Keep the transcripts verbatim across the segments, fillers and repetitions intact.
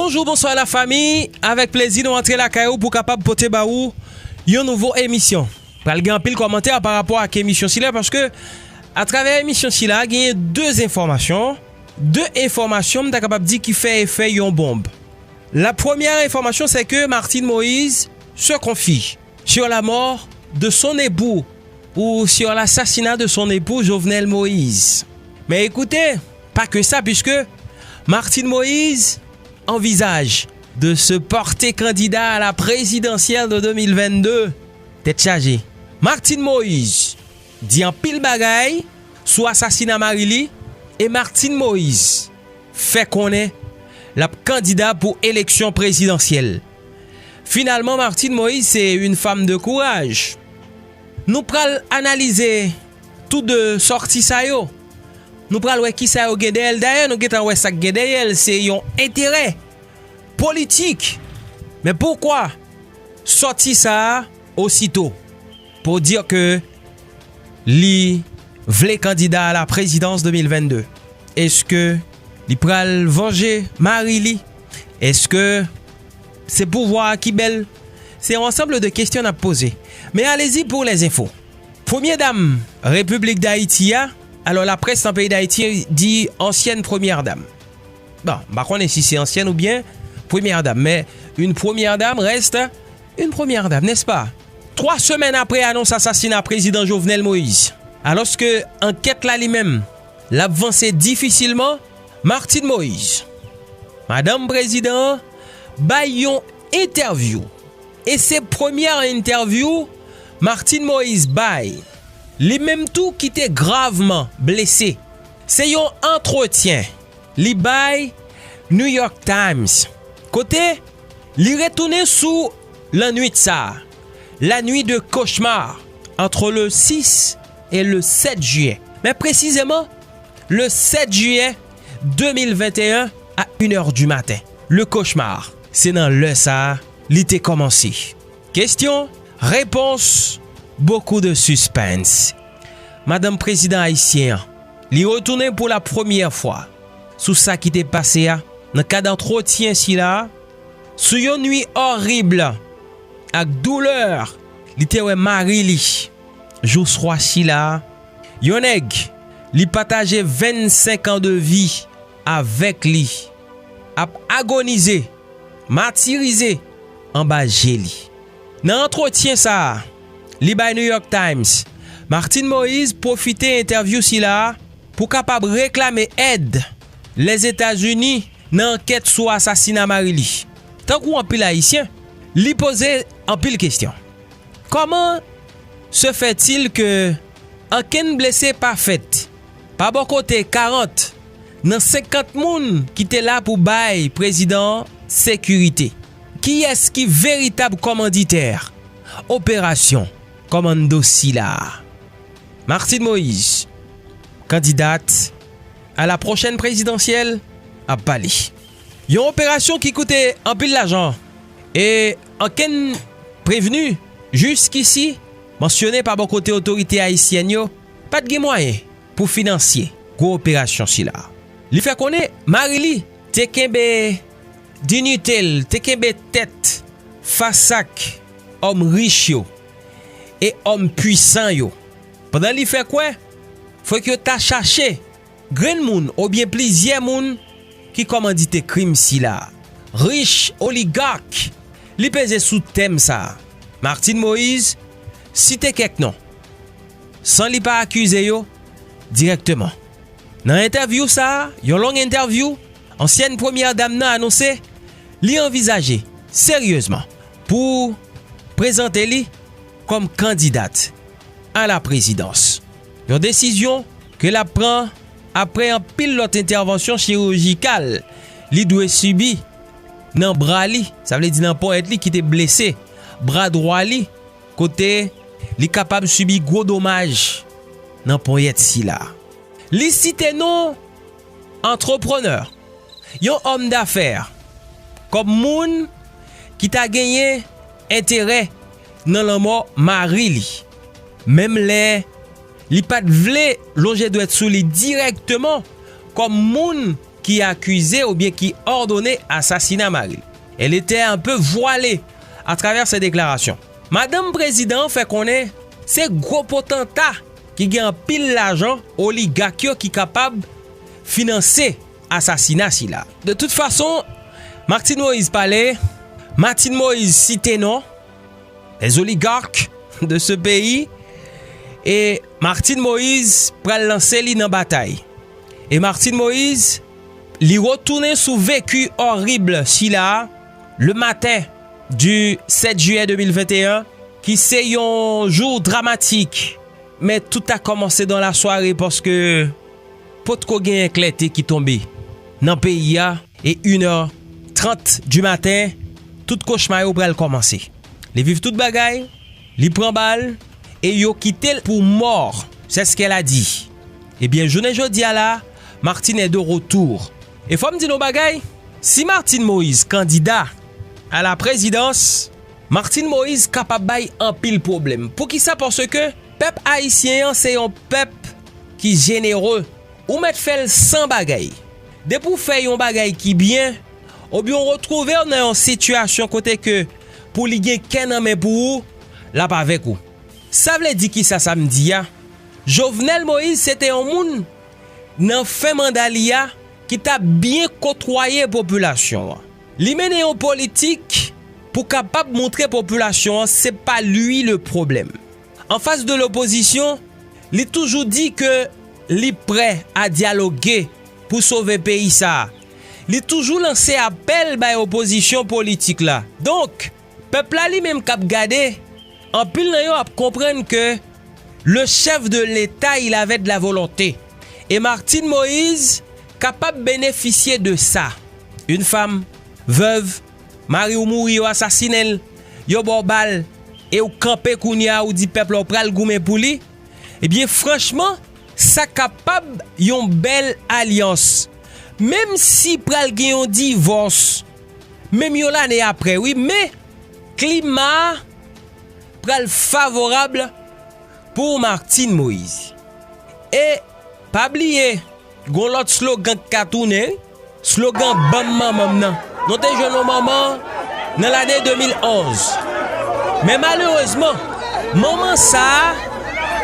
Bonjou, bonswa la fami. Avèk plezi nou antre lakay ou pou kapab pote ba ou yon nouvo emisyon. Pral gen anpil kòmantè pa rapò ak emisyon sila paske atravè emisyon sila genyen de enfòmasyon, de enfòmasyon m ta kapab di ki fè efè yon bonb. La première information, c'est que Martine Moïse se confie sur la mort de son époux ou sur l'assassinat de son époux Jovenel Moïse. Mais écoutez, pas que ça, puisque Martine Moïse envisage de se porter candidat à la présidentielle de deux mille vingt-deux. Tèt chaje. Martine Moïse di anpil bagay sou asasina mari li e Martine Moïse fè konnen l ap kandida pou eleksyon prezidansyèl. Finalman, Martine Moïse se yon fanm de kouraj. Nou pral analize tou de sòti sa yo. Nou pral wè kisa yo gen dèyè l. Dayè, nou gentan wè sa k gen dèyè l. Se yon enterè politik. Men poukwa sòti sa a osito pou di ke li vle kandida a la prezidans de mil vennde? Èske li pral vanje mari li? Èske se pouvwa a ki bèl? Se yon ansanm de kesyon n ap poze. Men alezi pou lèzenfo. Premye dam Repiblik Dayiti a, alò laprès nan peyi Dayiti di ansyèn premyè dam. Bon, m pa konnen si se ansyèn oubyen premyè dam, men une première dame reste une première dame, n'est-ce pas? Twa semèn apre anons asasina prezidan Jovenel Moïse, alòske ankèt la li menm l ap vanse difisilman, Martine Moïse, madanm prezidan an, bay yon entèvyou. E se premyè entèvyou Martine Moïse bay, li menm tou ki te gravman blese. Se yon antretyen li bay New York Times, kote li retounen sou lannwit sa a, la nuit de cauchemar entre le six et le sept juillet, men presizèman le sept juillet deux mille vingt et un à une heure du matin. Le cauchemar, se nan lè sa a li te kòmanse. Kesyon, repons, beaucoup de suspense. Madanm prezidan ayisyen an, li retounen pou la premyè fwa sou sa ki te pase a nan kad antretyen sila a, sou yon nwi orib ak doulè li te wè mari li jou swa sila a, yon nèg li pataje vennsenk an de vi avèk li ap agonize, matirize anba je li. Nan antretyen sa a li bay New York Times, Martine Moïse pwofite entèvyou sila a pou kapab reklame èd Lèzetazini nan ankèt sou asasina mari li. Tankou anpil Ayisyen, li poze anpil kesyon. Comment se fait-il que ankenn blese pa fèt pa bò kote karant nan senkant moun ki te la pou bay prezidan an sekirite? Kiyès ki veritab kòmanditè operasyon kòmando sila a? Martine Moïse, candidat à la prochaine présidentielle, ap pale. Yon operasyon ki koute anpil lajan e ankenn prevni jiskisi mansyone pa bò kote otorite ayisyèn yo pa t gen mwayen pou finansye gwo operasyon sila. Li fè konnen mari li te kenbe diyite l, te kenbe tèt fas ak òm rich yo e òm pwisan yo, pandan li fè kwè fòk yo ta chache grenn moun oubyen plizyè moun ki kòmandite krim sila. Rich oligak, li peze sou tèm sa a. Martine Moïse site kèk non, san li pa akize yo dirèkteman. Nan entèvyou sa a, yon long entèvyou, ansyèn premyè dam nan anonse li anvizaje seryezman pou prezante li kòm kandidat a la prezidans. Yon desizyon ke l ap pran apre anpil lòt entèvansyon chirijikal li dwe sibi nan bra li, sa vle di nan ponyèt li ki te blese bra dwa li, kote li kapab sibi gwo domaj nan ponyèt sila. Li site non antreprenè, yon òm dafè, kòm moun ki ta genyen enterè nan lanmò mari li, menm lè li pa t vle lonje dwèt sou li dirèkteman kòm moun qui accusait ou bien qui ordonnait assassinat mari l. Elle était un peu voilée à travers ses déclarations. Madanm prezidan an fè konnen se gwo potanta ki gen anpil lajan, oligak yo ki kapab finanse asasina sila. De tout fason, Martine Moïse pale, Martine Moïse site non, les oligarques de ce pays, e Martine Moïse pral lanse li nan batay. E Martine Moïse, li retounen sou veki orib sila le maten du sèt jiyè de mil venteyen, ki se yon jou dramatik. Men tout a kòmanse dans la soirée paske potko genyen klète ki tonbe nan peyi a e une heure trente du matin, tout kochma yo pral kòmanse. Li viv tout bagay, li pran bal e yo kite l pou mò, c'est ce qu'elle a dit. Ebyen, jounen jodi a la, Martine est de retour. E fò m di nou bagay, si Martine Moïse kandida a la prezidans, Martine Moïse kapab bay anpil pwoblèm. Poukisa? Paske pèp ayisyen an se yon pèp ki jenere. Ou mèt fè l san bagay. Depi w fè yon bagay ki byen, oubyen w retwouve w nan yon sitiyasyon kote ke pou li gen kè nan men pou ou, l ap avèk ou. Sa vle di kisa sa m di a? Jovenel Moïse se te yon moun nan fen manda li a ki t ap byen kotwaye popilasyon an. Li mennen yon politik pou kapab montre popilasyon an se pa li le pwoblèm. Anfas de lopozisyon, li toujou di ke li prè a dyaloge pou sove peyi sa a. Li toujou lanse apèl bay opozisyon politik la. Donk, pèp la li menm k ap gade, anpil nan yo ap konprann ke le chef de l'État, il avait de la volonté. E Martine Moïse kapab benefisye de sa. Une femme veuve, mari w mouri, yo asasinen l, yo ba w bal, e w kanpe kounye a, ou di pèp la w pral goumen pou li. Ebyen, franchman, sa kapab yon bèl alyans. Menm si pral gen yon divòs, menm yon lane apre, wi, men klima a pral favorab pou Martine Moïse. E pa bliye, gon lòt slogan k ka tounen, slogan Ban m manman m nan. Nou te jwenn yon manman nan lane de mil onz. Men malerezman, manman sa a,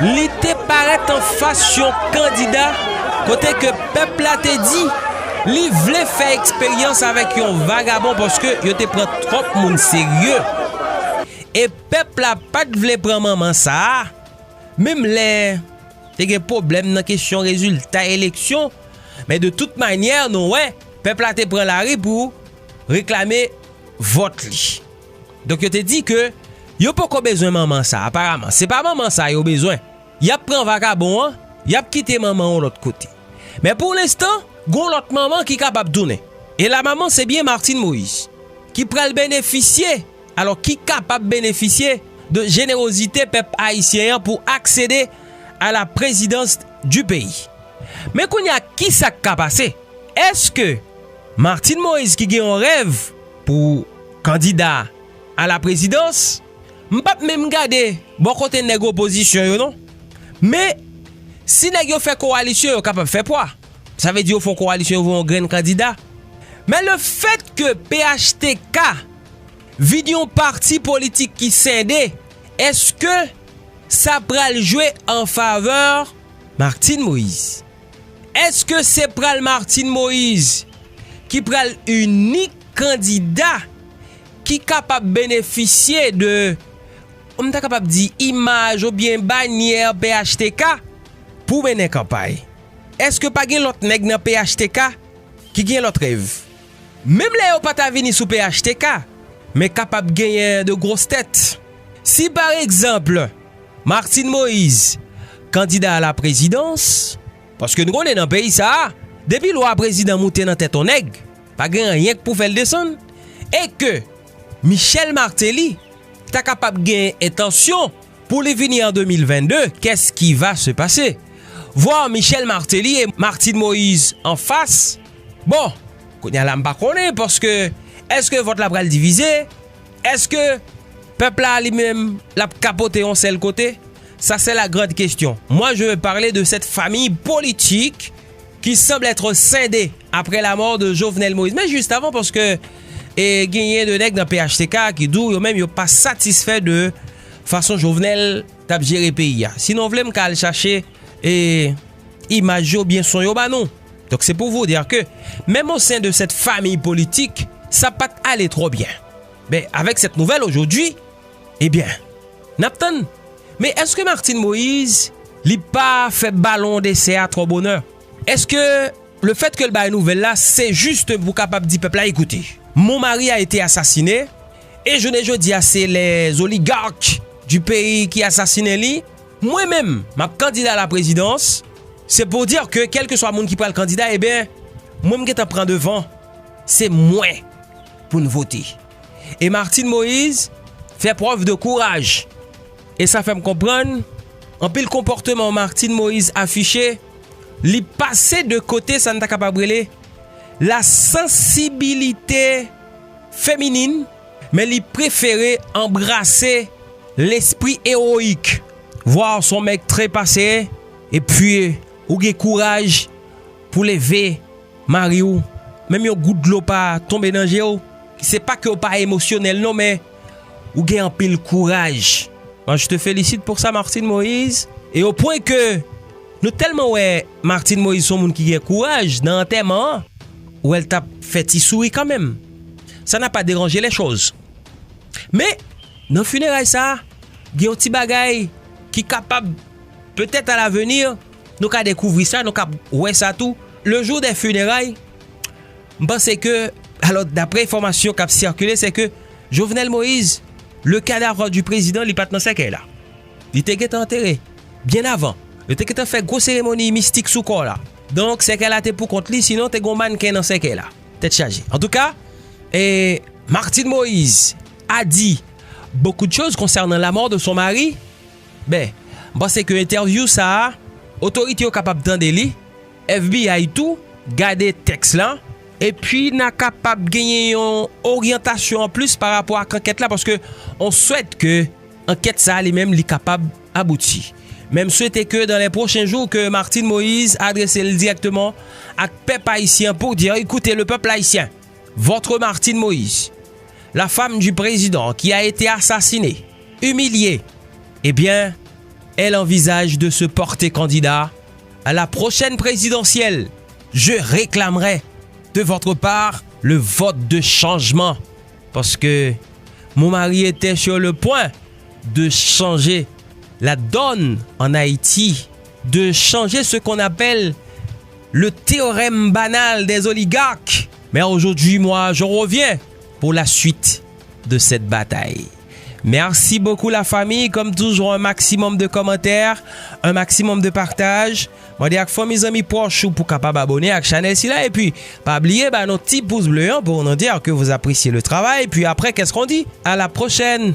li te parèt anfas yon kandida kote ke pèp la te di li vle fè eksperyans avèk yon vagabon paske yo te pran twòp moun serye. E pèp la pa t vle pran manman sa a, menm lè te gen pwoblèm nan kesyon rezilta eleksyon, men de tout manyè, nou wè, pèp la te pran lari pou reklame vòt li. Donk, yo te di ke yo poko bezwen manman sa a, aparaman. Se pa manman sa a yo bezwen. Y ap pran vagabon an, y ap kite manman yon lòt kote. Men pou lenstan, gon lòt manman ki kapab tounen. E la manman, se byen Martine Moïse, ki pral benefisye, alò, ki kapab benefisye de jenerozite pèp ayisyen an pou aksede a la prezidans di peyi. Men kounye a, kisa k ka pase? Èske Martine Moïse ki gen yon rèv pou kandida a la prezidans, m p ap menm gade bò kote nèg opozisyon yo non. Men, si nèg yo fè kowalisyon, yo kapab fè pwa. Sa vle di yo fè yon kowalisyon, yo voye yon grenn kandida. Men le fèt ke P H T K vin yon pati politik ki sende, èske sa pral jwe an favè Martine Moïse? Èske se pral Martine Moïse ki pral inik kandida ki kapab benefisye de, m ta kapab di, imaj oubyen banyè P H T K pou mennen kanpay? Èske pa gen lòt nèg nan P H T K ki gen lòt rèv? Menm lè yo pa ta vini sou P H T K, men kapab genyen de gwos tèt. Si pa egzanp, Martine Moïse kandida a la prezidans, paske nou konnen nan peyi sa a, depi lwa prezidan moute nan tèt yon nèg, pa gen anyen k pou fè l desann, e ke Michel Martelly ta kapab gen entansyon pou li vini an de mil vennde, qu'est-ce qui va se passer? Voir Michel Martelly et Martine Moïse en face, bon, kounye a la m pa konnen, paske èske vòt la pral divize? Èske pèp la li menm l ap kapote yon sèl kote? Ça, c'est la grande question. Moi, je vais parler de cette famille politique qui semble être scindé après la mort de Jovenel Moïse. Men jis avan, paske e genyen de nèg nan P H T K ki di w yo menm yo pa satisfè de fason Jovenel t ap jere peyi a. Si nou vle, m ka al chache e imaj yo, byen son yo ba nou. Donk, c'est pour vous dire que même au sein de cette famille politique, sa pa t ale twò byen. Ben, avec cette nouvelle aujourd'hui, ebyen, n ap tann. Men èske Martine Moïse, li pa fè balon desè a twò bonè? Èske le fait que l bay nouvèl la, se jis pou kapab di pèp la, écoutez, mon mari a été assassiné, et jounen jodi a, se les oligarques du pays ki asasinen li? Mwen menm, m ap kandida a la prezidans, se pou di ke kèlkeswa moun ki pral kandida, ebyen, mwen m gentan pran devan, se mwen pou n vote. E Martine Moïse fè prèv de kouraj. E sa fè m konprann, anpil konpòteman Martine Moïse afiche, li pase de kote sa n ta kapab rele la sensibilité féminine, men li prefere anbrase lespri ewoyik. Vwa w se yon nèg trepase, epi ou gen kouraj pou leve mari w, menm yon gout dlo pa tonbe nan je w. Se pa ke w pa emosyonèl non, men ou gen anpil kouraj. Moi, je te félicite pour ça, Martine Moïse. E o pwen ke nou tèlman wè Martine Moïse se yon moun ki gen kouraj nan antèman an, ou wè l t ap fè ti souri kanmenm. Ça n'a pas dérangé les choses. Men, nan fineray sa a, gen yon ti bagay ki kapab, petèt à l'avenir, nou ka dekouvri sa, nou ka wè sa tou. Le jour des funérailles, m panse ke, alò, daprè enfòmasyon k ap sikile, se ke Jovenel Moïse, le cadavre du président, li pa t nan sèkèy la. Li te gentan antere, byen avan. Yo te gentan fè gwo seremoni mistik sou kò la. Donk, sèkèy la te pou kont li, sinon te gen yon mannken nan sèkèy la. Tèt chaje. Antouka, e, Martine Moïse a dit beaucoup de choses concernant la mort de son mari. Ben, m panse ke entèvyou sa a, otorite yo kapab tande li, F B I tou, gade tèks la, epi n a kapab genyen yon oryantasyon an plis pa rapò ak ankèt la, paske on swèt ke ankèt sa a li menm li kapab abouti. Men m swete ke dans les prochains jours ke Martine Moïse adrese l dirèkteman ak pèp ayisyen pou di, écoutez, le peuple haïtien, votre Martine Moïse, la femme du président qui a été assassinée, humiliée, eh bien, elle envisage de se porter candidat à la prochaine présidentielle. Je réclamerai de votre part le vote de changement. Parce que mon mari était sur le point de changer la donne en Haïti, de changer ce qu'on appelle le théorème banal des oligarques. Mais aujourd'hui, moi, je reviens pour la suite de cette bataille. Merci beaucoup la famille, comme toujours un maximum de commentaires, un maximum de partage. Mande ak fanmi, zanmi pwòch ou pou kapab abone ak chanèl sila, epi pa bliye ba nou ti pous ble an pou nou di ke vous appréciez le travail, puis après, qu'est-ce qu'on dit? À la prochaine.